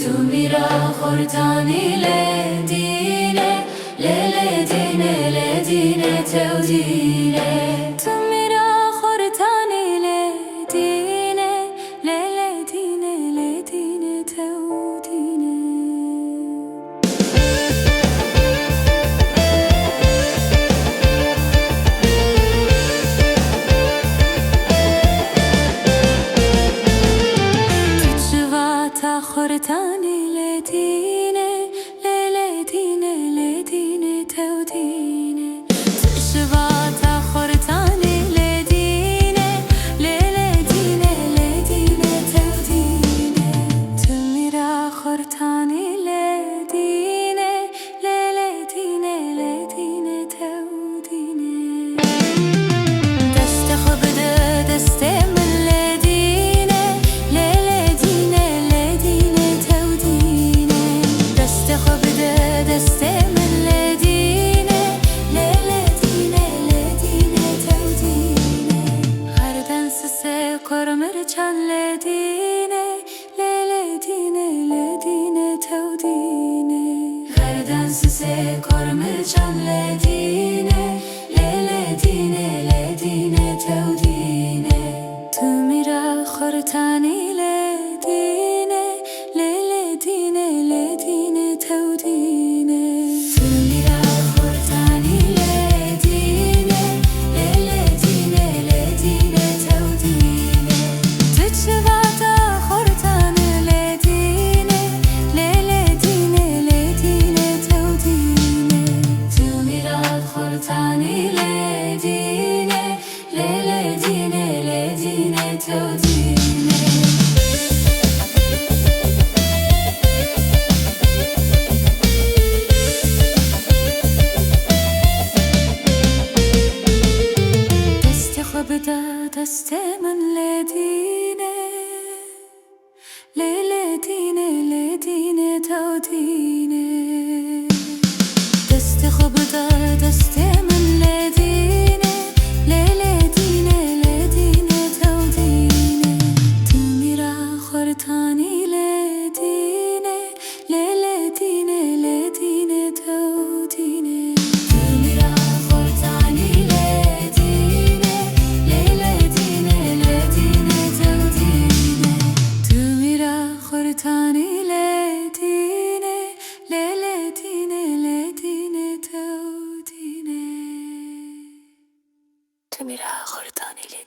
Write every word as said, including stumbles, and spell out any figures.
Tu mîra xurtanî lê dîne, lê lê dîne, lê dîne tew dîne. Tu mîra xurtanî lê dîne, lê lê dîne, lê dîne tew dîne. Tu çiva ta xurtanî lê dîne, lê lê dîne, lê dîne tew dîne. Tu çiva ta xurtanî lê dîne, lê lê dîne, lê dîne tew dîne. Tu mîra xurtanî lê dîne, lê lê dîne, lê dîne tew dîne. Destê xwe bide destê min lê dîne, lê lê dîne, lê dîne tew dîne. Destê xwe bide destê min lê dîne, lê lê dîne, lê dîne tew dîne. Xerden sisê kor mirçan lê dîne, lê lê dîne, lê dîne tew dîne. Xerden sisê kor mirçan lê dîne, lê lê dîne, lê dîne tew dîne. Tu mîra xurtanî lê dîne, lê lê dîne, lê dîne tew dîne. Tu mîra xurtanî lê dîne, lê lê dîne, lê dîne tew dîne. Tu çiva ta xurtanî lê dîne, lê lê dîne, lê dîne tew dîne. Tu mîra xurtanî lê dîne, lê lê dîne, lê dîne tew dîne. Destê xwe bide destê min lê dîne, lê lê dîne, lê dîne tew dîne. Destê xwe bide destê min lê dîne, lê lê dîne, lê dîne tew dîne. Tu mîra xurtanî lê dîne, lê lê dîne, lê dîne tew dîne. Tu mîra xurtanî lê dîne, lê lê dîne, lê dîne tew dîne. Tu mîra xurtanî lê dîne, lê lê dîne, lê dîne tew dîne. Tu mîra xurtanî lê